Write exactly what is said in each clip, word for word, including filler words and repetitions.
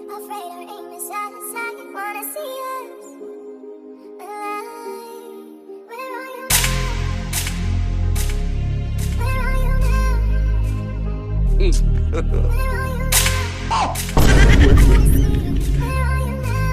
Afraid our aim is at the sky, wanna see us alive. Where are you now? Where are you now? Where are you now? Where are you now?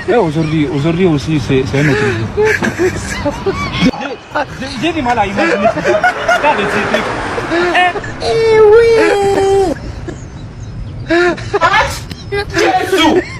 Eh, aujourd'hui, aujourd'hui aussi, c'est c'est un autre jour. J'ai j'ai du mal à imaginer tout ça. Regarde ce truc. Eh, eh oui. Jezi!